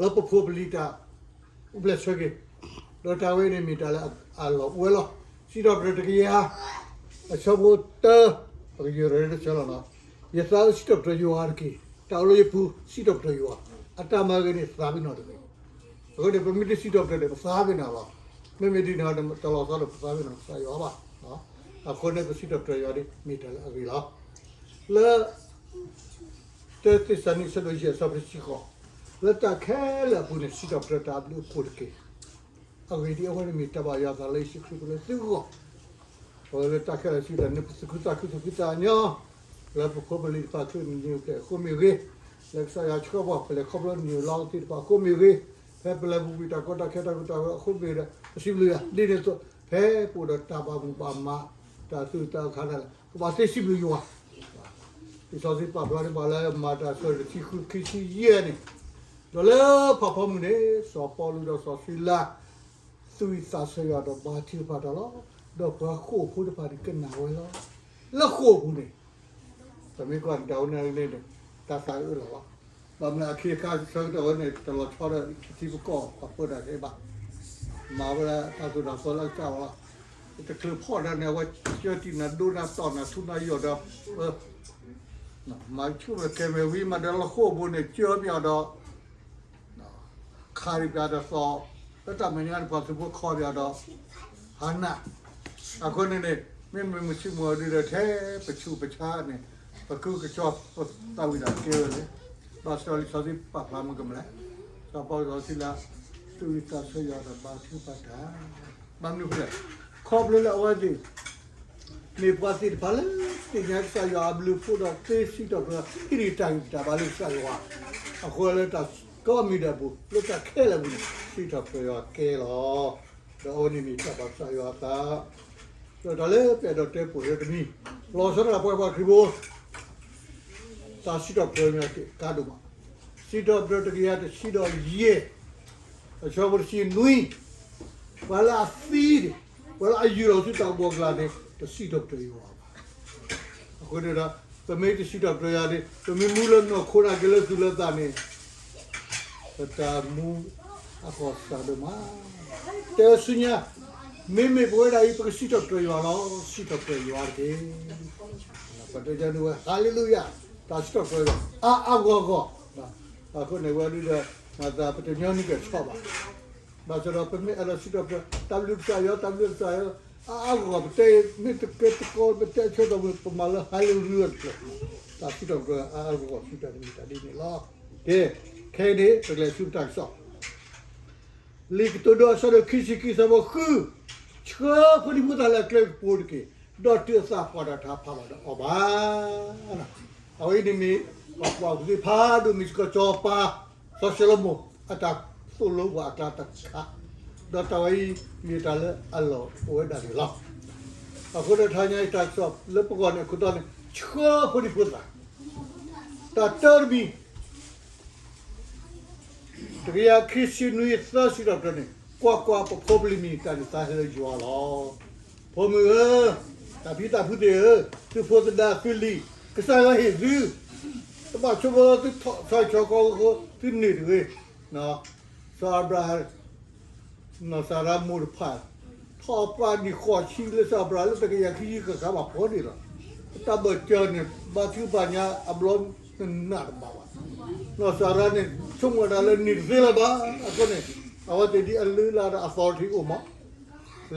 လၢပဖိပလံၤတၢ် အိၣ်ဖျဲၣ်ဆၢက့ၤ, ဒီးတၢ်ဝဲန့ၣ်မ့ၢ်တၢ်လၢအလီၢ်အိၣ်ဝဲလီၤ. စံးထီၣ်ပတြၢၤတကယၤ အဆၢဖိတၢ, ပကယၢၤတၢ်ဆၢလီၤလီၤ. ယသးဧၢ စံးထီၣ်ပတြၢၤယွၤတက့ၢ်. တၢ်အိၣ်လၢယပူၤ စံးထီၣ်ပတြၢၤယွၤ, အတၢ်မၤဂ့ၤန့ၣ်သးပ့ၤနီၣ်တဂ့ၤ. အဃိန့ၣ် ပမ့ၢ်တစံးထီၣ်ပတြၢၤန့ၣ် ပသးပ့ၤနီၣ်လီၤ. မ့မ့ၢ်ဒ်န့ၣ်ဒီး တလီၤဆီဒီးပသးပ့ၤနီၣ်ကစၢ်ယွၤဘၣ်. အဃိန့ၣ် ပစံးထီၣ်ပတြၢၤယွၤဒ်မ့ၢ်တၢ်လၢအဂ့ၤလီၤ. လၢ တၢ သ့းစၤလနံ အဆၢဒိၣ်ယဲၢ် အဆၢဖိတဆံဃိး, လၢတၢ်ခဲလၢာ်အပူၤန့ၣ် စံးထီၣ်ပတြၢၤတၢ်ဘျုးအဖှိၣ်တက့ၢ်. အဂ့ၢ်ဒ်အံၤ, အဝဲန့ၣ်မ့ၢ်တၢ်ဘၣ်ယွၤအသးလၢယ့ၣ်ၡူးခရံာ်အပူၤလၢသုဂီၢ်, အဝဲလၢတၢ်ခဲလၢာ်စံးတၢ်န့ၣ် ပသူၣ်ခုသးခု သူၣ်ဖှံသးညီ လၢပဖိပလံၤတဖၣ် ချုးနံၣ်အိၣ်ဖျဲၣ်အဃိမ့ၢ်ဂ့ၤ, လၢကစၢ်ယွၤဆှၢပှၤ ပလဲၤခီဖျိနံၣ်လါအီကူးသ့ၣ်တဖၣ်အဃိမ့ၢ်ဂ့ၤ, ဖဲပလဲၤပူၤကွံာ်တၢ်ကီတၢ်ခဲတၢ်ကိၢ်တၢ်ဂီၤအဃိမ့ၢ်ဂ့ၤဒီး ပစံးဘျုးယွၤ. ဒ်န့ၣ်အသိး ဖဲပအိၣ်ဒီးတၢ်ဘၣ်မိၣ်ဘၣ်မး တၢ်သူၣ်တၢ်ခးဒၣ်လဲာ် ပဘၣ်သ့စံးဘျုးယွၤ. လံာ်စီဆှံပာ်ဖျါန့ၣ် ပှၤလၢမၤတၢ်အဆၢတဆံဃု ခံဆံယဲၢ်န့ၣ်, ဒီးလၢဖးဖီမုၢ်န့ၣ် စီၤပီလူးဒီးစီၤစံလၤ သူၣ်ဝံၣ်သးဆၢယွၤဒီးဘါထုကဖၣ်တၢ်လီၤ. ဒီးပှၤဃိာ်ဖိတဖၣ်န့ၣ် ကနၣ်ဝဲလီၤ. လၢဃိာ်ပူၤန့ၣ် ပမ့ၢ်ကွၢ်န့ၣ် တၢ်ဝဲန့ၣ်န့ၣ် တၢ်သးအၢလီၤလီၤ. ဘၣ်မနုၤအခ့အခါဆၢကတီၢ်ဝဲန့ၣ် တလီၤဆီဒီးပထံပကီၢ်ပှၤပၢတၢ်ခဲအံၤဘၣ်. မၤဝဲဒၣ်တၢ်သိၣ်တၢ်သီလၢကစၢ်အီၤလီၤ. တချုးဖီၣ်ဒီးန့ၣ် အဝဲကၢတံၢ်နၤဒိနၤတီၢ်နၤထူနၤယိာ်ဒီး မၤဆူၣ်မဲာ်ကဲၤမဲာ်ဝံၤမးဒီးလၢဃိာ်ပူၤန့ၣ် ကၢပယီၤဒီး ခးဒံးပယီၤဒီးသီ, လၢတၢ်မဲာ်ညါန့ၣ် ပှၤသုးဖိခီပယီၤဒီး ဟါနၢ်. အဃိန့ၣ်န့ၣ် မ့မ့ၢ်မုၢ်ဆ့ၣ်မုၢ်ဂီၤဒုဒီး ထဲပဆူးပဆါန့ၣ် ပကုကစီၤပသးဝံၣ်တၢ်ကဲဝဲလဲၣ်. ဘၣ်ဆၣ်လံာ်စီဆှံပာ်ဖျါမ့ၢ်ကမလဲၣ်, စီၤပီလူးစီၤစံလၤ သူၣ်ဝံၣ်သးဆၢယွၤဒီးဘါထုကဖၣ်တၢ် ဘၣ်မနုၤလဲၣ်, ခီဖျိလၢအဝဲသ့ၣ် မ့ၢ်ပှၤသ့ၣ်တဖၣ်လၢသ့ၣ်ညါကစၢ်ယွၤအဘျုးအဖှိၣ်ဒီးသ့စံးထီၣ်ပတြၢၤ ဟံးန့ၢ်တၢ်ဂံၢ်တၢ်ဘါလၢကစၢ်ယွၤ, အဃိလၢတၢ်ကိးမံၤဒဲးအပူၤ လၢတၢ်ခဲလၢာ်အပူၤန့ၣ် စံးထီၣ်ပတြၢၤယွၤကဲလီၤ. ဒီးအဝဲန့ၣ်မ့ၢ်တၢ်ဘၣ်ကစၢ်ယွၤအသး ဒီးတၢ်လၢပအဲၣ်ဒိးတဲပိာ်ထွဲတမံၤ လီၤဆီဒၣ်တၢ်ပှၤပှၤခရံာ်ဖိ တၢ်စံးထီၣ်ပတြၢၤန့ၣ်ကါဒိၣ်မး, စံးထီၣ်ပတြၢၤတကယၤတဆံဒီးယဲၢ် အဆၢဖိတဆံနွံ, ပှၤလၢအသံန့ၣ် ပှၤလၢအယူၢ်လီၤဆူတၢ်အိၣ်ဘှီၣ်အကျါန့ၣ် တစံးထီၣ်ပတြၢၤယွၤဘၣ်. အဃိန့ၣ်ဒီး ပမ့ၢ်တစံးထီၣ်ပတြၢၤယွၤန့ၣ် ပမ့ၢ်မူလၢနီၢ်ခိနာ်က့ၤလၢသူၣ်လၢသးန့ၣ် ပတၢ်မူအကီၢ်စှၤဒိၣ်မး, တဲဝဲဆူညါ, မ့မ့ၢ်ပဝဲဒၣ်အံၤ ပကစံးထီၣ်ပတြၢၤယွၤလီၤ. စံးထီၣ်ပတြၢၤယွၤတက့ၢ်. ပတဲဝဲ ဟါလ့လူယၤ, တၢ်စံးထီၣ်ပတြၢၤယွၤ အါအါဂီၢ်ဂီၢ်, အဃိန့ၣ်ဝဲဒၣ်ဒီး မၤသးပတညီနုၢ်ကဆီၣ်ဘၣ်. ဘၣ်ဆၣ်ဒီးပမ့ၢ်အဲၣ်ဒိးစံးထီၣ်ပတြၢၤ တၢ်ဘျုးကစၢ်ယွၤ တၢ်ဘျုးကစၢ်ယွၤ အါအါဂီၢ်ဂီၢ် ပတဲမ့ၢ်တကဲတကီ ပတဲဆၢထီၣ်မုၢ် ပမၤလၢဟါလ့လူယၤတဖျၢၣ်, တၢ်စံးထီၣ်ပတြၢၤအါအါဂီၢ်ဂီၢ် စံးတၢ်တမံၤတၢ်ဒ်န့ၣ်လီၤ. ကဲ, ခဲအံၤန့ၣ် ပကလဲၤဆူပတၢ်ကစီၣ် လံာ်ကတိၤဒိ အဆၢဒိၣ်ခံဆံခံ အဆၢဖိဃု, ဆှၢဖိဒံဖိသၣ်လၢအကျဲကပူၤတက့ၢ်, ဒီးတုၤအသးပှၢ်တၢ်တဟးဖးဘၣ်ဒီးအီၤဘၣ်. အဝဲအံၤန့ၣ်မ့ၢ် ပှၤကွၢ်သ့ၣ်ဖးဒိၣ်မ့ၢ်စ့ၢ်ကီးစီၤပၤ စီၤၡလိၤမိၣ် အတၢ်သိၣ်လိပှၤအကျါတခါ, ဒီးတၢ်ဝဲအံၤ မ့ၢ်တၢ်လၢအလီၢ်အိၣ်ဝဲဒၣ်န့ၣ်လီၤ. အဃိဒီးတဟါညါအံၤတၢ်ကစီၣ်လၢပဂီၢ်န့ၣ် အခိၣ်တီန့ၣ် ဆှၢဖိဒံဖိသၣ်, တၢ်တၢတမံၤ တကယၤခံဆံနွံ သၢ စံးထီၣ်ပတြၢၤန့ၣ်, ကွၢ်ကွၢ်, ပဖိပလံၤမံၤတၢ်န့ၣ်သးဟဲလၢယွၤလီၤ. ဖိမုၣ်ဧၢ, တၢ်ဖံတၢ်ဖုသ့ၣ်ဧၢ, သုဖိသဒါသုလံၤ, ကစၢ်ယွၤဟ့ၣ်သု, တဘၣ်ဆိကမိၣ်လၢသုထီၣ်ဆီဆီကီကီ သုန့ၢ်တဂ့ၤ. စီၤအၤဘြၤဟၣ် နီၢ်စၤရါမိၢ်တဖၣ် ထီၣ်ပှၢ်နံၣ်ဃိးဆံလၢစီၤအၤဘြၤဟၣ်လၢတကယၤခံဆံဃၣ်ဃၣ်ဘၣ်ဖီန့ၣ်လီၤ. တၢ်ဘၢၣ်စၢၤန့ၣ် ဘါထုကဖၣ်ညါအဘျီနးတဘၣ်ဘၣ်. နီၢ်စၤရါန့ၣ် ဆိကမိၣ်တၢ်လၢနံၣ်တသ့လၢၤဘၣ်. အဃိန့ၣ် အဝဲသ့ၣ်ဒ်အလုၢ်အလၢ်ဒီး authority အိၣ်မး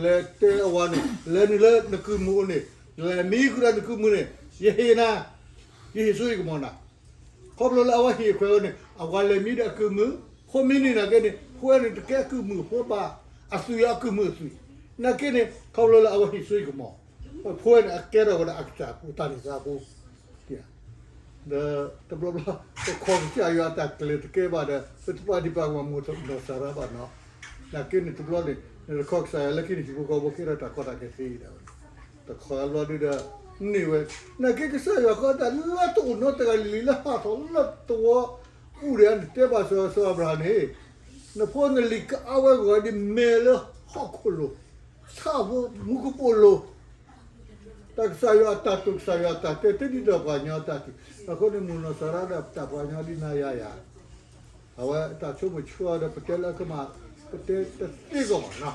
လဲၤတဲအဝၤန့ၣ် လဲၤနုာ်လၢနကုၢ်မုၣ်အိၣ်န့ၣ်, လဲၤမံဃုာ်ဒီးနကုၢ်မုၣ်န့ၣ်, ယဟ့ၣ်နၤ, ယဟ့ၣ်စိဟ့ၣ်ကမီၤနၤ. ခီဖျိလၢအဝဲဟ့ၣ်အခွဲးဝဲန့ၣ် အဝၤလဲၤမံဒီးအကုၢ်မုၣ်, ဖိမ့ၢ်န့ၢ်နာ်က့န့ၣ် ဖိဝဲန့ၣ်တကဲအကုၢ်မုၣ်ဖိဘၣ်, အသွံၣ်အကုၢ်မုၣ်အသွံၣ်, နာ်က့န့ၣ် ခီဖျိလၢအဝဲဟ့ၣ်စိဟ့ၣ်ကမီၤ, ဖိဝဲန့ၣ်အကဲထီၣ်ဝဲဒၣ်အကစၢ်ဖိ တၢ်န့ၣ်သးဖိ ဒီးတဘျီဘျီ ပခိးကစၢ်ယွၤအတၢ်ကျဲၤတကဲဘၣ်ဒီး ပတပာ်ဒံးပာ်ကမၣ်မိၢ်နီၢ်စၤရါဘၣ်နီၤ. နာ်က့န့ၣ်တဘျီန့ၣ် နတခိးကစၢ်ယွၤလၢခံန့ၣ် ဟံၣ်ဖိဃီဖိကဲထီၣ်တၢ်ကီတၢ်ခဲသ့ဒီး တခိးဘျီဒုဒီး န့ၢ်ဝဲ, နာ်က့ကစၢ်ယွၤဃီတၢ်လၢတအိၣ်နီတဂၤလံၤလၢဟးထီၣ်လၢသဝီပူၤဒီး နတဲဘၣ်စီၤစီၤအၤဘြၤဟၣ်န့ၣ်, နဖိနလံၤကအါဝဲဂီၤဒ်မဲာ်လၢဟီၣ်ခိၣ်လိၤ ဆၣ်ဖိမူကပိာ်လိၤ တၢ်ကစၢ်ယွၤအတၢ်တိာ် ကစၢ်ယွၤအတၢ်တဲ တဒ်သိးပှၤကညီအတၢ်တုၤ, အဃိန့ၣ် မိၢ်နီၢ်စၤရါဒီးတၢ်ပှၤကညီဒ်နၤယၤယၤ, အဝဲတၢ်ဆိကမိၣ်ဆှၢဒီး ပတဲလၢအကမၣ် ပတဲတသ့ကီးဘၣ်နီ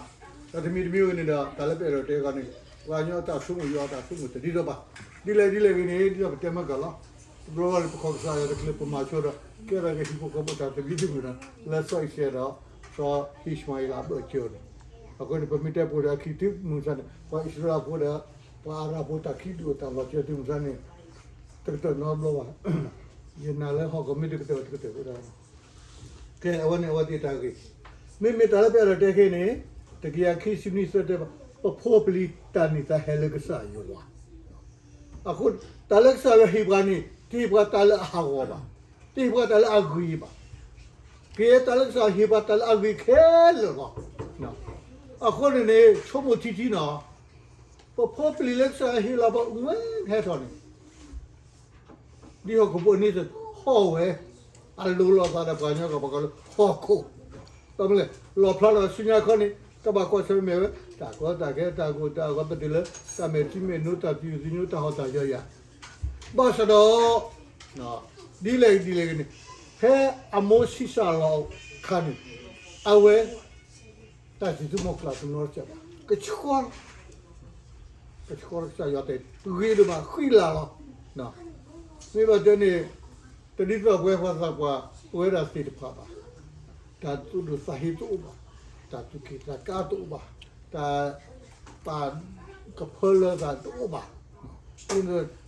ၤ. ဒီးတမံၤတမံၤဝဲန့ၣ်ဒီး တၢ်လၢပအဲၣ်ဒိးတဲခီန့ၣ် ပှၤကညီတၢ်ဆိကမိၣ် ယွၤတၢ်ဆိကမိၣ်တဒ်သိးဘၣ်. ဒ်လဲၣ်ဒ်လဲၣ်ဂ့ၤန့ၣ် ဒ်သိးပတဲမ့ၢ်ကလီၤ. တဘျီဘျီန့ၣ် ပခိးကစၢ်ယွၤတချုး ပမၤဆိဒီး ကဲထီၣ်က့ၤဟံၣ်ဖိဃီဖိတၢ်သဘံၣ်သဘုၣ်ဒီး လၢစီၤအံၤစဲးဒီး စီၤအံၣ်ၡမၤအ့လးအဘၢၣ်စၢၤန့ၣ်. အဃိန့ၣ် ပမ့ၢ်တဲပှဲၤဒီးအခံတုၤမုၢ်မဆါန့ၣ် ပှၤအံၣ်စရ့လးဖိဒီး ပှၤအၤရၣ်ဖိတၢ်ခံဒုးအိၣ်တၢ်လီၤစၢၤတုၤမုၢ်မဆါန့ၣ် တကတၢၢ်နီတဘျီဘၣ်. ယနာ်လၢဟီၣ်ခိၣ်မ့ၢ်တကတၢၢ်တကတၢၢ်ဝဲဒၣ် ကဲ အဝဲန့ၣ်အဝဲသ့ၣ်တၢ်ဂ့ၢ်, မ့မ့ၢ်တၢ်လၢပအဲၣ်ဒိးတဲခဲအံၤန့ၣ် တကယၤခံဆံနွံသၢတဲဘၣ် ပဖိပလံၤတၢ်န့ၢ်သါဟဲလၢကစၢ်ယွၤ. အဃိ တၢ်လၢကစၢ်ယွၤဟ့ၣ်ပှၤန့ၣ် တဟ့ၣ်ပှၤတၢ်လၢအဟးဂီၤဘၣ်, တဟ့ၣ်ပှၤတၢ်လၢအဂ့ၤဘၣ်. ကယဲၢ်တၢ်လၢကစၢ်ဟ့ၣ်ပှၤတၢ်လၢအဂ့ၤခဲလၢာ်လီၤ. အဃိန့ၣ်န့ၣ် ဆိကမိၣ်ထံထံနီၤ, ပဖိပလံၤလၢကစၢ်ယွၤဟ့ၣ်လီၤပှၤအိၣ်ဝဲဟဲထီၣ်န့ၣ် ဒ်ဟီၣ်ခိၣ်ဖိန့ၣ် ဟီၣ်ဝဲ, အလိၤလိာ်သးဒီးပှၤကညီကီၢ်ပှၤကီၢ်လၢဟီၣ်ခိၣ်, ဘၣ်မနုၤလဲၣ် လီၣ်ဖျါထီၣ်ဆူညါခီန့ၣ် တၢ်ဘၣ်ကွၢ်ဆၢၣ်မဲာ်ဝဲ တၢ်ကီတၢ်ခဲ တၢ်ကိၢ်တၢ်ဂီၤ ပတုၤလၢ တၢ်မဲာ်ထံမဲာ်နိ တၢ်သံၣ်သညိ တၢ်ဟီၣ်တၢ်ယၢၤယၤ, ဘၣ်ဆၣ်ဒီး ဒ်လဲၣ်ဒ်လဲၣ်ဂ့ၤန့ၣ် ဖဲအမိၢ်ဆံးစၢ်လီၤအခါန့ၣ် အဝဲ တၢ်စံၣ်စိၤမီၤကျၢ်တနီၤတစဲးဘၣ်, ကဆှီ ကဆှီကစၢ်ယွၤတဲ ဂ့ၤဒိၣ်မး ဃံလၤလီၤ. မ့ၢ်ဘၣ်တဲန့ၣ် တဒ်သိးပဝဲပှၤသးပှၢ်ပဝဲဒၣ်သ့ၣ်တဖၣ်ဘၣ်, တၢ်သူၣ်ဒိၣ်သးဟ့တအိၣ်ဘၣ်, တၢ်သူၣ်က့ၣ်သးကါတအိၣ်ဘၣ်, တၢ် ပာ်ကဖၢလၢသးတအိၣ်ဘၣ်,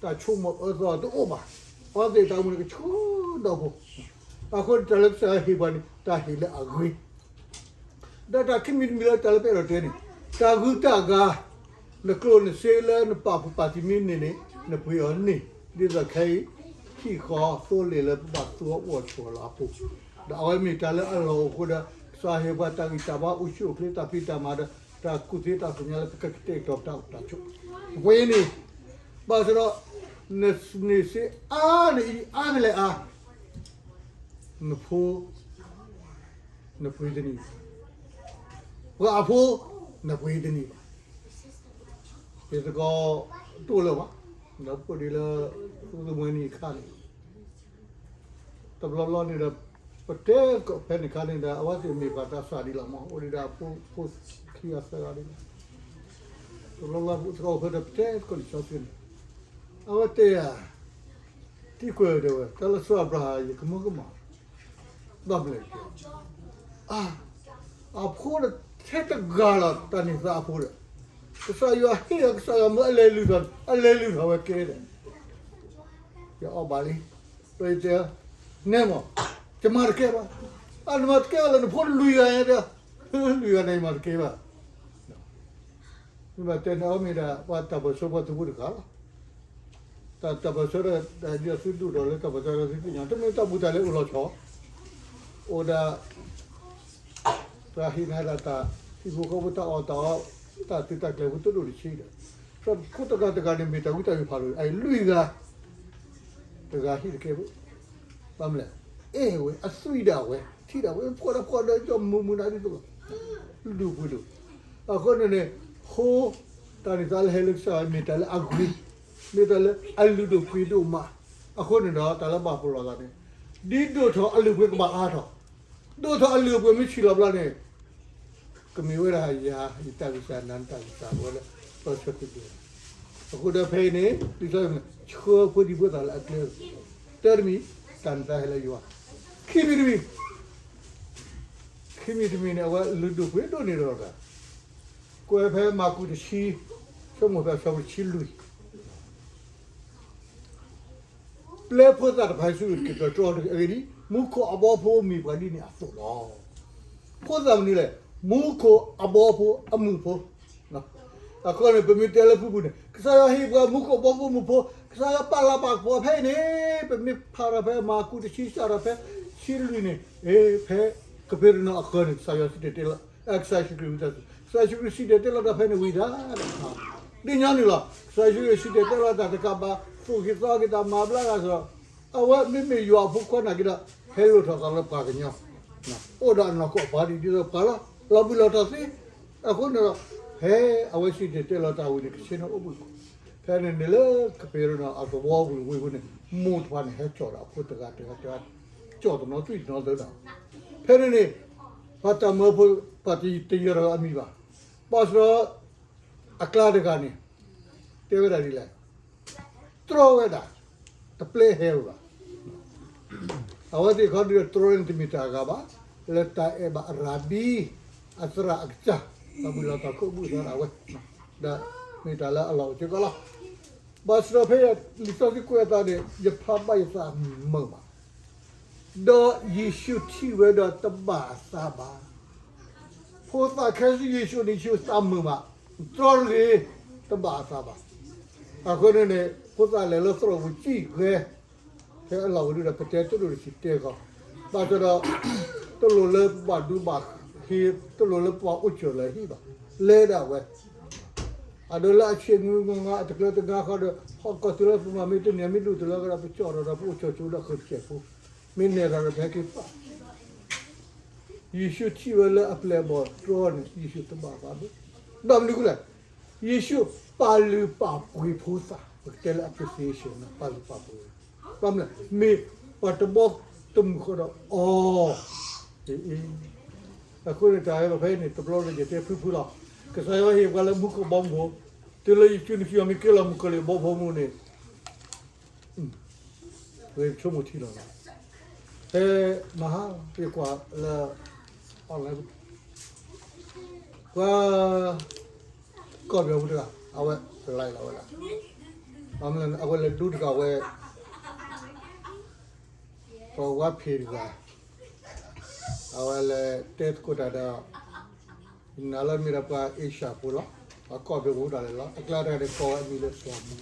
တၢ်ဆိကမိၣ်အၢသီတအိၣ်ဘၣ်, အဝဲသ့ၣ်တၢ်အိၣ်မူန့ၣ်ကဆှီဒီးဖိ, အဃိန့ၣ်တၢ်လၢကစၢ်ယွၤဟ့ၣ်ပှၤန့ၣ် တၢ်ဟ့ၣ်လၢအဂ့ၤ ဒီးတၢ်ခံမံၤတမံၤလၢတၢ်လၢပအဲၣ်ဒိးတဲန့ၣ် တၢ်ဂုၤတၢ်ဂၤ နကျိၣ်နစ့လၢနပာ်ဖှိၣ်ပာ်တံၤမ့ၢ်န့ၢ်န့ၣ် နပှ့ၤအီၤန့ၢ်, ဒ်သိးခဲအံၤ ဟံၣ်ဃီသိလ့ၣ်လၢပဘၣ်သူအီၤအိၣ်အီၤဆိးအီၤလၢအပူၤ, ဒီးအဝဲမ့ၢ်တၢ်လၢအလီၢ်အိၣ်အဃိဒီး ကစၢ်ဟ့ၣ်ပှၤတၢ်ဂံၢ်တၢ်ဘါအိၣ်ဆူၣ်အိၣ်ချ့တၢ်ဖံးတၢ်မၤဒီး တၢ်ကူၣ်သ့တၢ်သ့ၣ်ညါလၢပကကတဲာ်ကတီၤပတၢ်အိၣ်တၢ်ဆိး, ပှ့ၤန့ၢ်, ဘၣ်ဆၣ်ဒီး နန့ၢ်စ့အါန့ၢ်အံၤအါကလဲာ်အါ နဖိ နပှ့ၤတန့ၢ်ဘၣ်, ပှၤအဖိ နပှ့ၤတန့ၢ်ဘၣ်. ယသကိးတအိၣ်လၢၤဘၣ်, ဒီးပအိၣ်ဒံးလၢ သူသူမှဲနံၤအခါန့ၣ် တဘျီဘျီန့ၣ်ဒီး ပတဲသကိးဖဲန့ၣ်အခါန့ၣ်ဒီး အဝဲသ့ၣ်မ့ၢ်ပှၤသးစၢ်ဒံးလီၤမး အိၣ်ဒံးဒီးအဖိ ဖိခံဂၤသၢဂၤဒံးလီၤ. တဘျီဘျီသကိးဖဲဒီးပတဲသကိးန့ၣ် စီဆှံန့ၣ် အဝဲတဲယၤ ထံကွဲးတဲဝဲ တၢ်လၢစီၤအၤဘြၤဟၣ် ယကမၢကမၣ်, ဘၣ်မနုၤလဲၣ်, အ အဖိဒီးထဲတဂၤလီၤ တၢ်န့ၢ်သါအဖိဒီး, ကစၢ်ယွၤဟ့ၣ်အီၤ ကစၢ်ယွၤမၢအလဲၤလုၢ်ထီၣ် အလဲၤလုၢ်ထီၣ်ဝဲကဲဒီး, ယအီၣ်ဘၣ်လံ, ဒီးယတဲ, နဲမး, ယမၤတကဲဘၣ်, အနမၤတကဲဘၣ်လၢနဖိလွံၢ်ဂၤယတဲ, လွံၢ်ဂၤန့ၣ်ယမၤတကဲဘၣ် မ့ၢ်ဘၣ်တဲန့ၣ် အဝဲမ့ၢ်ဒၣ်ပှၤတၢ်ပၢၢ်ဆၢပှၤသုးဖိတဂၤလီၤ. တၢ်တၢ်ပၢၢ်ဆၢဒီး ဒ်သုဒိၣ်ထီၣ်လၢတၢ်ပၢၢ်ဆၢဒီးသုသ့ၣ်ညါ တမ့ၢ်တၢ်ဘူးတၢ်လဲအိၣ်လီၤဆီ, အိၣ်ဒၣ် ပှၤဟ့ၣ်နၤဒၣ်တၢ် ဟံၣ်ဖိဃီဖိတၢ်အီၣ်တၢ်အီ တၢ်သုးတၢ်ကျဲၤဖိတဒိၣ်တဆံးဒီး ဖိတဂၤတဂၤန့ၣ်မ့ၢ်တၢ်ဝံတၢ်ယိာ်ဖးဒိၣ် အံၤလွံၢ်ဂၤ တဂၤဟံၣ်တကဲဘၣ်, ဘၣ်မနုၤလဲၣ်, အဲၣ်ဝဲ အသွံၣ်ဒၣ်ဝဲ ထံၣ်ဒၣ်ဝဲ ဖှီၣ်ဒၣ်ဖှီၣ်ဒၣ် ကၠီမုၢ်မုၢ်နၤဒ်သိး လုၢ်ဒိၣ်ပှ့ၤဒိၣ်, အဃိန့ၣ်န့ၣ် ဖိ တၢ်န့ၢ်သါလၢဟဲလၢကစၢ်ယွၤ မ့ၢ်တၢ်လၢအဂ့ၤ, မ့ၢ်တၢ်လၢအလုၢ်ဒိၣ်ပှ့ၤဒိၣ်မး, အဃိန့ၣ်ဒီး တၢ်လၢဘၣ်ပလီၢ်သးန့ၣ် ဒ်ဒိၣ်ထီၣ်အလုၢ်အပှ့ၤကဘၣ်အါထီၣ်, ဒိၣ်ထီၣ်အလုၢ်အပှ့ၤမ့ၢ်ဆံးလီၤဘျီန့ၣ် ကမ့ၢ်ဝဲဒၣ်ယၤ ယတၢ်ဂံၢ်စၢ်နၤနတၢ်ဂံၢ်စၢ်ဝဲလၢ ပၢဆှၢသုးကျဲၤ, အဃိဒီးဖဲအံၤန့ၣ် ဒ်သိးဆှၢဖိဒံဖိသၣ်လၢအကျဲ, တၢတမံၤ တၢ်န့ၢ်သါဟဲလၢယွၤ, ခံမံၤတမံၤ ခံမံၤတမံၤန့ၣ် အဝဲလုၢ်ဒိၣ်ပှ့ၤဒိၣ်န့ၢ်ဒီးတၢ်, ကွဲးဖဲမၢ်ကူးတဆံ, ဆိကမိၣ်ဖဲအဆၢဖိတဆံလွံၢ် ပျဲဖိသၣ်တဖၣ်ဆူက့ၤတြီတဂ့ၤ, အဂ့ၢ်ဒ်အံၤ, မူခိၣ်အဘီဖိမ့ၢ်ပှၤဒ်န့ၣ်အသိးလီၤ. ဖိသၣ်မနုၤလဲၣ်, မူခိၣ်အဘီဖိအမုၢ်ဖိ, အဃိန့ၣ် ပမ့ၢ်တဲလၢဖုၣ်ပူၤန့ၣ် ကစၢ်ယွၤဟ့ၣ်ပှၤမူခိၣ်အဘီဖိမုၢ်ဖိ, ကစၢ်ယွၤပာ်လၤပာ်ကပီၤဖဲအံၤန့ၣ် ပမ့ၢ်ဖးထီၣ်ဖဲမၢ်ကူးတဆံ စးထီၣ်ဖဲဆံလွံၢ်န့ၣ်, ဖဲကဖ့ရနီၣ်အဃၢၤန့ၣ် ကစၢ်ယွၤစံၣ်တဲၤတဲလီၤ, ကစၢ်ယ့ၣ်ၡူးခရံာ်ဝံသးစူၤ, ကစၢ်ယ့ၣ်ၡူးခရံာ်စံၣ်တဲၤတဲလီၤတၢ်ဖဲန့ၣ်ဝံၤဒၣ်, ဒ်ညီနုၢ်လီၤ, ကစၢ်ယ့ၣ်ၡူးခရံာ်စံၣ်တဲၤတဲလီၤတၢ်တကးဘၣ် သူၣ်က့ၤသးက့ၤတၢ်မၤဘျါဂၤစ့ၢ်, အဝဲမ့မ့ၢ်ယွၤအဖိခွါနာ်က့ဒီး ဟဲလိၣ်ထီၣ်သးလၢပှၤကညီ, အိၣ်ဒီးအနီၢ်ကီၢ်ပှၤဒ်သိးပှၤလီၤ, လီၤဘှံးလီၤတီၤသ့, အဃိန့ၣ်ဒီး ဖဲအဝဲစံၣ်တဲၤတဲလီၤတၢ်ဝံၤန့ၣ် ကဆ့ၣ်နီၤအိၣ်ဘှံး, ဖဲန့ၣ်န့ၣ်လၢကဖ့ရနီၣ်အသဝီပူၤဝံၤအဃိန့ၣ် မိၢ်တဖၣ်န့ၣ် ဟဲကၠီၣ်ဒီးအဖိတဂၤတဂၤတဂၤ, ကၠီၣ်တနီၤသွံၣ်တနီၤသၢဒီး, ဖဲန့ၣ်န့ၣ် ပှၤတၢ်မၢဖိ ပှၤတယၢၤတဂၤအမံၤဘၣ်. ဘၣ်ဆၣ်ဒီး အကျါတဂၤန့ၣ် တဲဝဲဒၣ်ဒ်လဲၣ်, တြီဝဲဒၣ်, တပျဲဟဲဝဲဘၣ်. အဝဲသ့ၣ်ခီဒုးတြီန့ၣ်တမ့ၢ်တၢ်အဂၤဘၣ်, လၢတၢ်အဲၣ်ဘၣ်အရၤဘံ, အသရၣ်အကစၢ်, တၢ်ဘှံးလီၤတၢ်ခိၣ်ဘုၣ်သးဒၣ်ဝဲ, ဒီးမ့ၢ်တၢ်လၢအလီၢ်အိၣ်စ့ၢ်ကီးလီၤ. ဘၣ်ဆၣ်ဒီးဖဲလံာ်စီဆှံကွဲးအသးန့ၣ် ယဖးဘၣ်ယသးမုာ်ဘၣ် ဒီးယ့ၣ်ၡူးထံၣ်ဝဲဒီးတဘၣ်အသးဘၣ်. ဖိသၣ်ခဲဆူယ့ၣ်ၡူးန့ၣ် ယ့ၣ်ၡူးသးမုာ်ဘၣ်, တြီတဂ့ၤ, တဘၣ်အသးဘၣ်. အဃိန့ၣ်န့ၣ် ဖိသၣ်လဲၤလၢသရိာ်ပူၤစံၣ်ဂဲၤ, ဖဲအလီၢ်ဝဲဒၣ်ဒီး ပတဲတဒိၣ်တဆံးတဲကီး, ဘၣ်ဆၣ်ဒီး တလိၣ်လၢပဘၣ်ဒူဘၣ်ဟ့, တလိၣ်လၢပဘၣ်အိၣ်ကၠီၣ်လၢဟံၣ်ဘၣ်, လဲၤဒၣ်ဝဲ အဒိလၢအဆ့ၣ်မုၢ်မုၢ်ဂီၤ အတကျၢၤတဂၤဃီဒီး ဟီၣ်ကီၢ်တုၤလၢပမၤမ့ၢ်တန့ၢ် မ့ၢ်ဒူၣ်တုၤလၢကဒီး ပကၠီၣ်ဒီး ပအိၣ်ကၠီၣ်ကၠိဒီးဃုာ်တစဲးဖိ, မ့ၢ်နဲၣ်ဒီး ပဟဲက့ၤပာ် ယ့ၣ်ၡူးထံၣ်ဝဲလၢအပျဲၢ်အဘီၣ်တြီန့ၣ် ယ့ၣ်ၡူးတဘၣ်သးဘၣ်. ဒီးမနုၤဃိလဲၣ်, ယ့ၣ်ၡူးပာ်လုၢ်ပာ်ပှ့ၤဖိသၣ်, ပကတဲလၢ appreciation ပာ်လုၢ်ပာ်ပှ့ၤ, ဘၣ်မနုၤလဲၣ်, မ့ၢ်ပှၤတဘီတမုၢ်ဃီဒီးအီၤ, အ့ အဃိန့ၣ် တၢ်ဟဲလီၤဖဲအံၤန့ၣ် တဘျီလၢယတဲဖုဖုလီၤ. ကစၢ်ယွၤဟ့ၣ်ပှၤလၢမူခိၣ်ဘီမုၢ်, တုၤလၢယစုနခံအီၤ မ့ၢ်ကဲလီၤမုၣ်ကီၤလံၢ်အဘီဖိမုၢ်န့ၣ် ပဆိကမိၣ်ထံလီၤ. ဖဲမဟါ ယကွၢ်လၢ online ပှၤ ကီၢ်ပယီၤဖိတဂၤ အဝဲ like လီၤဝဲဒၣ်, အဝဲလဲၤဒူတဂၤဝဲ ပှၤဝါဖံးတဂၤ အဝဲလဲၤတဲသကိးတၢ်ဒီး ယနာ်လၢမ့ၢ်ဒၣ်ပှၤအ့ရှၢၣ်ဖိလီၤ, ပှၤကီၢ်ပယီၤဖိဒၣ်လဲာ်လီၤ, အကျါတဂၤန့ၣ်ကိးဝဲအမံၤလၢစီၤမူ,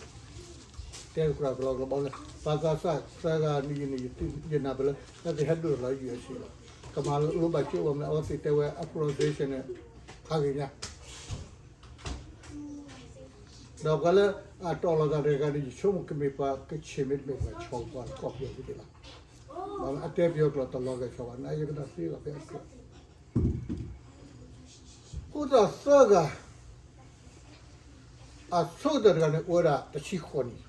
တဲသကိးတၢ်ကလီကလီဘၣ်လၢ ပှၤသးစၢ်သၢဂၤန့ၣ် ယနာ်လၢ လၢသ့ၣ်ဟဲဒိၣ်လီၤ USA လီၤ, ကမၤလိဘၣ်ကၠိဝဲမနုၤ အဝဲသ့ၣ်တဲဝဲအ pronunciation န့ၣ် ဖးဂ့ၤညါ ဒီးပှၤလၢအတီၢ်လိာ်သးတဂၤန့ၣ် ယဆိကမိၣ်ကမ့ၢ်ပှၤကချ့ၣ်မ့တမ့ၢ်ပှၤကီၢ်ပယီၤဖိသ့ၣ်လီၤ. အတဲပယီၤကျိာ်တလီၤဂာ်ဆိဘၣ် နာ်ယကနၣ်သ့လီၤဖဲအကျိာ်, ဖိသၣ်သၢဂၤ အဆိကတၢၢ်တဂၤန့ၣ် အိၣ်ဝဲဒၣ်တဆံဃိးနံၣ်,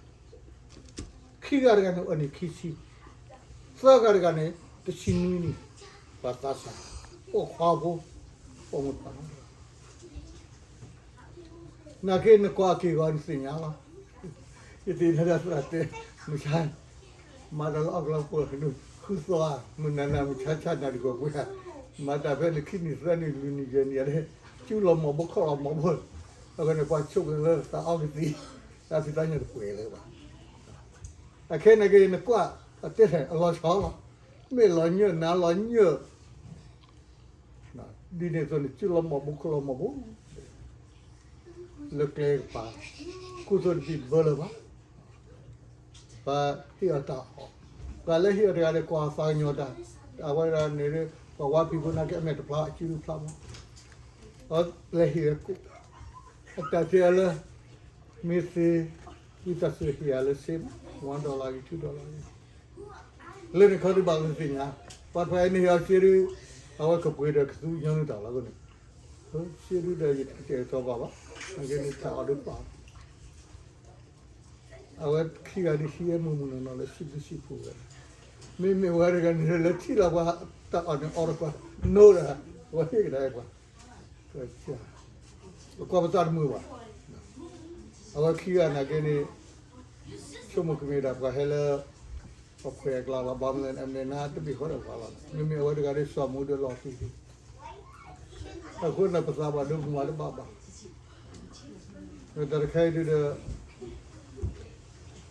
ခံဂၤတဂၤန့ၣ် အိၣ်နံၣ်ခံဆံ, သၢဂၤတဂၤန့ၣ် တဆံနွံနံၣ်, ပှၤသးစၢ်, အိၣ်ခွါဖိ, အိၣ်မူတဖၣ် နာ်က့နကွၢ်အက့ၢ်အဂီၤနသ့ၣ်ညါလီၤ. ယသ့ၣ်ညါဒၣ်သရၣ်တဲ, မုၢ်ဆါ, မၤတၢ်လၢအီၣ်ကလီဖိ, ဃုသီဧါ, မုၢ်နၤနၤ မုၢ်ဆါဆါ နၤတဂီၤပှဲၤဧါ, မၤတၢ်ဖဲနခံနံၣ်သၢနံၣ်လွံၢ်နံၣ်ယဲၢ်နံၣ်ဧါ, ကၠူလီၤမီၢ်ဘိခီၣ်လီၤမီၢ်ဘိ, အဃိန့ၣ် ပှၤဆိကမိၣ်လၢသးအီကသံၣ်, တၢ်ဖံးသးညီတပှဲၤလၢၤဘၣ်. အခဲန့ၣ်က့ၤနကွၢ်, အတဲအလီၤဆီလီၤ, မ့ၢ်လီၤညၢၣ်နၤလီၤညၢၣ် ဒ်န့ၣ်အသိးန့ၣ် ကၠူလီၤမီၢ်ဘိခီၣ်လီၤမီၢ်ဘိ လၢကျဲကပၤ, ခိၣ်သိတဘံၣ်ဘၢလၢၤဘၣ်. ပှၤဟ့ၣ်အီၤတၢ်အီၣ်, ပှၤလၢဟ့ၣ်အီၤတဂၤဒီး ကွၢ်သးကညီၤတၢ်, အဝဲဒၣ်န့ၣ် ပှၤဝါဖံးဖိနာ်က့ အမဲာ်တဖျါ အစုဒုဖျါမး, အလဲၤဟ့ၣ်ဝဲကိၣ်, အတၢ်တဲအီၤလၢ မ့ၢ်သ့, ဝံသးစူၤဟ့ၣ်ယၤလၢစ့မး one dollar ဂ့ၤ two dollar ဂ့ၤ လၢန့ၣ်ခီဒုးဘၣ်လၢသ့ၣ်ညါ, ပှၤတဖၣ်အံၤန့ၣ်ဟ့ၣ်အီၤစ့ဒု, အဝဲကပှ့ၤဒီးကသူညီနုၢ်တၢ်လီၤအဃိန့ၣ်, စ့ဒုဒီးယတကတဲာ်ကတီၤဘၣ်ဘၣ်, နာ်က့န့ၣ်တၢ်အီၣ်ဒုးဘၣ် အဝဲခံဂၤဒုးဟံးဝဲမုၢ်မုၢ်နီၢ်နီၢ်လၢစံးဘျုးစံးဖှိၣ်ဝဲ, မ့မ့ၢ်ဝဲတဂၤန့ၣ်လၢထံၣ်လီၤပှၤတၢ်အီၣ်န့ၣ်အီတကွၢ်, နိဒီး, အဝဲဟ့ၣ်ကဒါပှၤ ကွၢ်ပသးတမုာ်ဘၣ်. အဝဲခံဂၤနာ်က့န့ၣ် ဆိကမိၣ်ကမ့ၢ်ဒၣ်ပှၤဟဲလၢ ပှၤခွဲးအကျါလီၤ ဘၣ်မနုၤလဲၣ် အမဲာ်နါတဘ့ၣ်ဃီဒီးပှၤလီၤ. မ့မ့ၢ်အဝဲတဂၤဒီးစီၤမူဒီးလီၤပံၤလံ. အဃိန့ၣ် ပသးဘၣ်ဒိကမၤတဘၣ်ဘၣ်. တၢ်တခါအံၤဒုဒီး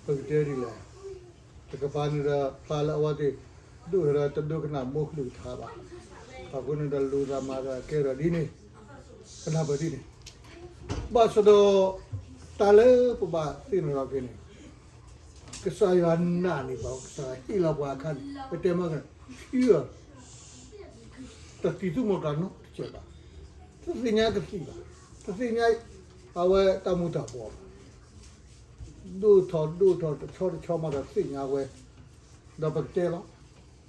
ပကတဲဒ်လဲၣ်, တကပၤန့ၣ်ဒီး ဖျါလၢအဝဲသ့ၣ် ဒိၣ်ထီၣ်ဒီးတဒိကနၣ်မိၢ်ကလုၢ်ကထါဘၣ်. အဃိန့ၣ်ဒီး လိာ်သးမၤသးကဲထီၣ်ဒ်န့ၣ်, ကနၢ်ပၢၢ်ဒ်န့ၣ်, ဘၣ်ဆၣ်ဒီး တၢ်လၢပဘၣ်သ့ၣ်နီၣ်ထီၣ်က့ၤန့ၣ် ကစၢ်ယွၤနာ်န့ၢ်ပှၤ ကစၢ်ယွၤဟ့ၣ်လီၤပှၤအခါန့ၣ် ပတဲမ့ၢ်ကန့ၣ် pure တသံၣ်သူမီၢ်ကျၢ်နီတစဲးဘၣ်, တသ့ၣ်ညါကသံၣ်ဘၣ်, တသ့ၣ်ညါ အဝဲတၢ်မူၤတၢ်ဘှီးဘၣ်, ဒိၣ်ထီၣ်ဒိၣ်ထီၣ်တဆီတဆီမးဒီးသ့ၣ်ညါဝဲ, ဒီးပကတဲလီၤ,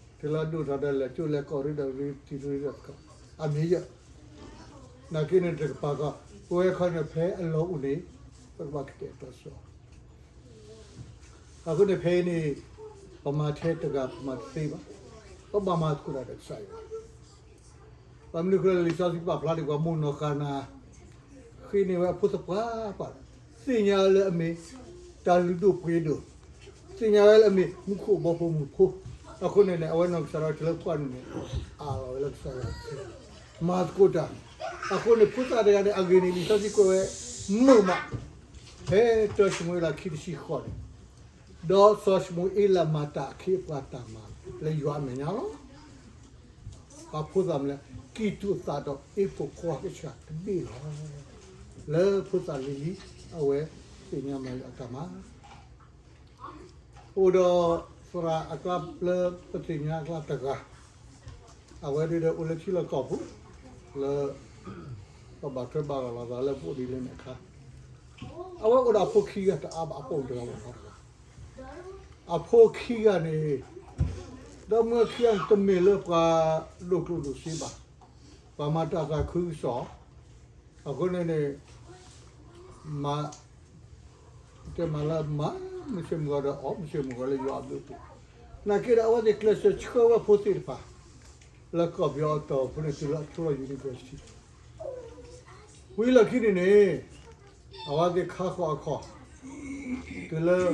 တုၤလၢဒိၣ်ထီၣ်ဒီးလဲၤကၠိလဲၤကီၢ်ရ့ဒီးရ့တံၤရ့ဒီးသကိး, အမ့ၢ်ယဲ, နာ်က့န့ၣ်တကပၤကီး, ပဝဲခီန့ၣ်ဖဲအလီၢ်အိၣ်န့ၣ်, ပကဘၣ်ကတဲာ်ကတီၤစီၤ အဃိန့ၣ်ဖဲအံၤန့ၣ်, ပမၤထဲတဂၤပမၤတသ့ဘၣ်. ပဘၣ်မၤသကိးတၢ်ဒီးကစၢ်ယွၤ, ဘၣ်မနုၤအဃိလၢလံာ်စီဆှံပာ်ဖျါဒံးပှၤမိၢ်နီၢ်ဃါနၤ ဃ့န့ၢ်ဝဲအဖိသပှၢ်ပှၢ်, သ့ၣ်ညါလၢအမ့ၢ် တၢ်လုၢ်ဒိၣ်ပှ့ၤဒိၣ်, သ့ၣ်ညါဝဲလၢအမ့ၢ်မူခိၣ်ဘီဖိမုၢ်ဖိ, အဃိန့ၣ်န့ၣ် အဝဲနီၢ်ကစၢ်ဒၣ်ဝဲတုၤလၢပှၢ်နုာ်န့ၣ် အးလီၤဝဲလၢကစၢ်ယွၤ မၤသကိးတၢ်, အဃိန့ၣ်ဖိသၣ်တဂၤန့ၣ် အဂ့ၢ်န့ၣ် လံာ်စီဆှံကွဲးဝဲ မုာ်မး, ဖဲတၢၡမူၤအ့လးခံတဆံဃိးန့ၣ်, ဒီးစီၤၡမူၤအ့လးမၤတၢ်အခ့အပှၤတၢ်မၤလၢယွၤအမဲာ်ညါလီၤ. အဖိသၣ်မနုၤလဲၣ်, ကံၢ်တူာ်သးဒီးအ့ၣ်ဖိခွါကစၢ်တဘ့ၣ်လီၤ. လၢဖိသၣ်လံၤလံၤ အဝဲသ့ၣ်ညါမၤလၢအတၢ်မၤ အိၣ်ဒီးသရၣ်အကျါလၢပသ့ၣ်ညါအကျါတဂၤ, အဝဲဒၣ်ဒီးအိၣ်လၢထံလီၢ်ကီၢ်ပူၤ, လၢ ပဘၣ်ထွဲဘၣ်ရၤလီၤသးလၢပအိၣ်ဒ်လဲၣ်န့ၣ်အခါ, အဝဲအိၣ်ဒီးအဖိခံဂၤတအါဘၣ် အပိာ်တဂၤဘၣ်နီတဂၤ, အဖိခံဂၤန့ၣ် ဒီးမုၢ်ခံဂၤန့ၣ် တမ့ၢ်လၢပှၤဒိၣ်ကျိၣ်ဒိၣ်စ့ဘၣ်, ပှၤမၤတၢ်သးခုကစီၣ်, အဃိန့ၣ်န့ၣ် မၤ တဲမၤလၢမၤ မုၢ်ဆ့ၣ်မုၢ်ဂီၤဒီး အီၣ်မုၢ်ဆ့ၣ်မုၢ်ဂီၤလၢယွၤအဘျုးအဖှိၣ်, နာ်က့ဒီးအဝဲသ့ၣ်ကျဲးစၢးဆှၢဝဲဖိသ့ၣ်တဖၣ် လၢကီၢ်ပယီၤအတီၢ်ပူၤန့ၣ် တုၤလၢအဆိလီၤ university ဝံၤလီၢ်ခံန့ၣ်န့ၣ် အဝဲသ့ၣ်ခါဃီၤအခီၣ် တုၤလၢ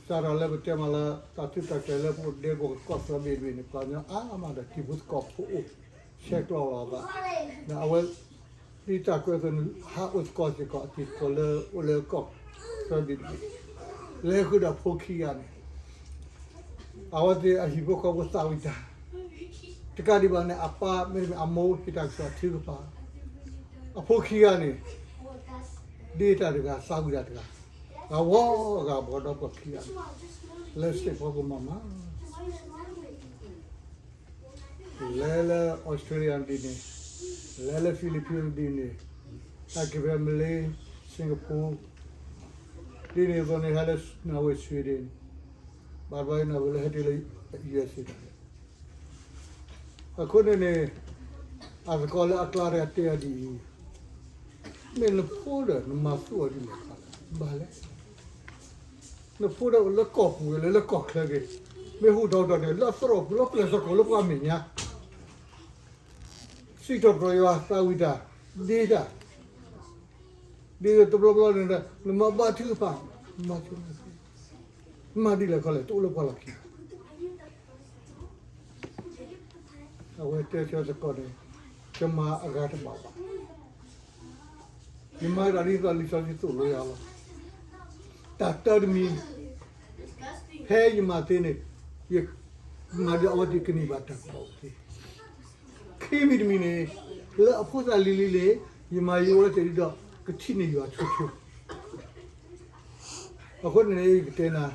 စးထီၣ်လၢပတဲမၤလၢ တၢ်ထူးတၢ်တီၤလၢပအိၣ်ဒဲကဝီၤကီၢ်သၢဘ့ၣ်တဘ့ၣ်န့ၣ် ပှၤကညီအါမးဒီးတံၤဖိသကိးဖိအိၣ် ဆဲးကျိးလီၤအသး, ဒီးအဝဲ ဒ်တၢ်ကွဲးအသိးန့ၣ် ဟးအိၣ်သကိးစ့ၢ်ကီးအတံၤသကိးလၢအိၣ်လၢကီၢ်သၢဘ့ၣ်တဘ့ၣ်, လဲၤဃုာ်ဒီးဖိခံဂၤန့ၣ် အဝဲသ့ၣ်အဟံၣ်ဖိဃီဖိသးဝံၣ်တၢ်, တကးဒံးဘၣ်န့ၣ် အပၢ်မ့တမ့ၢ်အမိၢ်ဟ့ၣ်တၢ်ကစီၣ်ထုကဖၣ်, အဖိခံဂၤန့ၣ် ဒ့တၢ်တဂၤ သးဝံၣ်တၢ်တဂၤ, ဂၤဝီဂၤဘီဒီးပှၤခံဂၤန့ၣ် လၢစ့ၢ်ကီးကမၤမး လဲၤလၢ Australia ဒ်န့ၣ်, လဲၤလၢ Philippines ဒ်န့ၣ်, ဟဲက့ၤဖဲ Malaysia, Singapore, ဒ်န့ၣ်အသိးန့ၣ် ဟဲလၢ Norway, Sweden, ဘၣ်ဘၣ် Norway လၢဟဲတုၤလၢ USA တၢ်န့ၣ် အဃိန့ၣ်န့ၣ် အသကိးလၢအကျါတဂၤတဲအီၤဒ်အံၤ, မ့ၢ်နဖိဒီး နမၤသူအီၤဒ်လဲၣ်ခီလဲၣ်, ဘၣ်လဲၣ်. နဖိဒီးအိၣ်လၢကီၢ်ပူၤဂ့ၤ လၢလၢကီၢ်ချၢဂ့ၤ, မ့ၢ်ဟူးထီၣ်ဟူးထီၣ်န့ၣ် လၢအသရိာ်ပူၤလၢပျဲၢ်သကိးလၢပှၤမဲာ်ညါ စံးထီၣ်ပတြၢၤယွၤ သးဝံၣ်တၢ် ဒ့တၢ်, ဒ်သိးတဘျီဘျီန့ၣ်ဒီး နမၤဘါထုကဖၣ်, မၤဒ်လဲၣ်ခီလဲၣ် တအိၣ်လၢပှၤလီၢ်ခံဘၣ်. အဝဲတဲဆၢသကိးန့ၣ် ကမၤအဂၤတဘၣ်ဘၣ်. ယမၤတၢ်ဒ်သိးလံာ်စီဆှံသိၣ်လိယၤလီၤ. တၢ်တၢတမံၤ ဖဲယမၤသ့န့ၣ် ယမၤဒီးအဝဲသ့ၣ်ကန့ၢ်ဘၣ်တၢ်ကူၣ်ဘၣ်ကူၣ်သ့. ခံမံၤတမံၤန့ၣ် လၢအဖိသၣ်လံၤလံၤန့ၣ် ယမၤယိဝဲသ့ၣ်ဒ်ဒီး ကထံၣ်န့ၢ်ယွၤဆိဆိ အဃိန့ၣ် ယကတဲနၤ,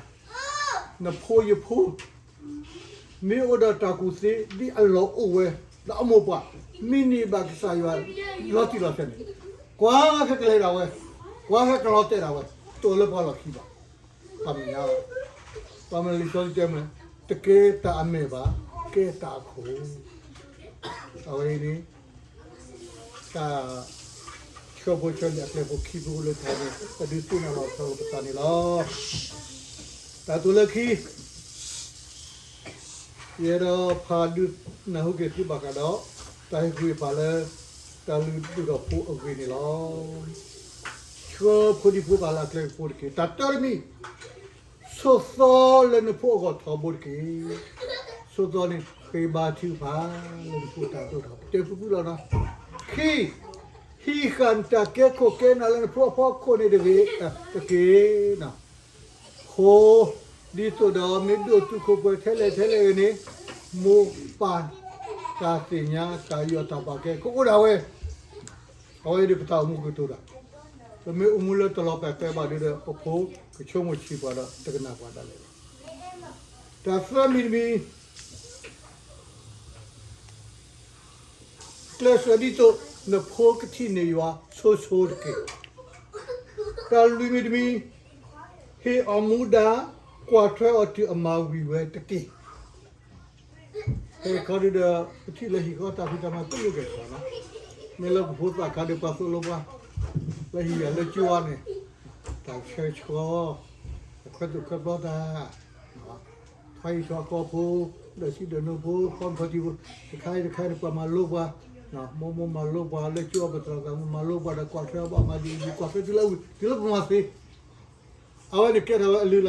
နဖိယဖိ မ့ၢ်အိၣ်ဒီးတၢ်ကူၣ်သ့ဒ်အလီၢ်အိၣ်ဝဲ ဒီးအမိၢ်ပှၢ် မ့ၢ်န့ၢ်ဘၣ်ကစၢ်ယွၤ လီၤတံၢ်လီၤဆဲးန့ၣ် ကွၢ်ဟဲကလဲၤဒၣ်ဝဲ, ကွၢ်ဟဲကလီၤတဲာ်ဒၣ်ဝဲ, တအိၣ်လၢပှၤလီၢ်ခံဘၣ်. ပှၤမဲာ်ညါ, ပှၤမဲာ်လံာ်စီဆှံတဲမ့ၢ်, တကဲတၢ်အမဲၢ်ဘၣ်, ကဲတၢ်အခိၣ်. အဝဲအံၤန့ၣ် တၢ်ဆှၢဖိဆှၢလံာ်အကျဲဖိခံဖိလၢတၢ်န့ၣ် ပဒုးသ့ၣ်နီၣ်လီၤဆီလိာ်ပသးန့ၣ်လီၤ. တၢ်တိၤလၢခံ ယအဲၣ်ဒိးဖးဒုးနၢ်ဟူက့ၤသုဘၣ်ဃးဒီး တၢ်ဟ့ၣ်ကူၣ်ဟ့ၣ်ဖးလၢ တၢ်လုၢ်ဒိၣ်ထီၣ်ဖိအဂ့ၢ်န့ၣ်လီၤ. ဆှၢဖိဒံဖိသၣ်လၢအကျဲကဖိတက့ၢ်. တၢ်တၢတမံၤ ဆိးသီလၢနဖိအဂီၢ်ထီဘိတက့ၢ်. ဆိးသီန့ၣ် ဃ့ဘါထုကဖၣ်လၢနဖိတၢ်ဒိၣ်ထီၣ် ပတဲဖုဖုလီၤနီၤ. ခံ, ဟံးဃာ်နတၢ်ကဲခိၣ်ကဲနၢ်လၢနဖိအဖီခိၣ်န့ၣ်တဂ့ၤ, တက့ၢ်. ဃိး, ဒ်သိးဒီးမ့ၢ်ဒိၣ်တုာ်ခိၣ်ပှဲၤထဲလဲၣ်ထဲလဲၣ်ဂ့ၤန့ၣ် မိၢ်ပၢ်တၢ်သ့ၣ်ညါ တၢ်ယူးယီၣ်တၢ်ပာ်ကဲ ကအိၣ်ဒၣ်ဝဲ. အဝဲအံၤဒ်ပတၢ်အိၣ်မူကတိၤတၢ်, ပမ့ၢ်အိၣ်မူလၢတလီၤပာ်ကဲဘၣ်ဒ်ဒီး ပဖိကဆိကမိၣ်ဆံးပှၤဒီး တကနၣ်ပှၤဒၣ်လဲာ်ဘၣ်. တၢ်သၢမံၤတမံၤ ကျဲးစၢးဒ်သိး နဖိကထံၣ်န့ၢ်ယွၤဆိဆိတက့ၢ်. တၢ်လွံၢ်မံၤတမံၤ ဟ့ၣ်အီၤမူဒါ ကွၢ်ထွဲအီၤတုၤအမၤဝံၤဝဲတက့ၢ်. ဖဲခီဒုဒီး ပထံၣ်လၢဟံၣ်ဃီတၢ်ဖံးတၢ်မၤသ့လိၤကဲၣ်ဆိးနီၤ, မ့ၢ်လၢပဖိသၣ်ခါဒီးပှၤသိၣ်လိပှၤ လၢဟံၣ်ယၤလၢကၠိဝါန့ၣ် တၢ်ဆၢဆှီ အခွဲးသူၣ်ခွဲးဘျီတၢ် ထီ ဖးယံၤထီၣ်ကီၢ်ဖိ, ဒီးဆံးဒီးနိဖိ, ခီဖျိတခါအံၤတခါန့ၣ် ပှၤမၤလိပှၤ, မိၢ်မိၢ်မၤလိပှၤလၢကၠိအပတီၢ်သး မၤလိပှၤဒီးကွၢ်ထွဲအဘၣ်မၤဒ်အံၤ ကွၢ်ထွဲတုၤလၢဝံၤ တုၤလၢပမၤသ့, အဝဲန့ၣ်ကဲထီၣ်ဝဲအလုၢ်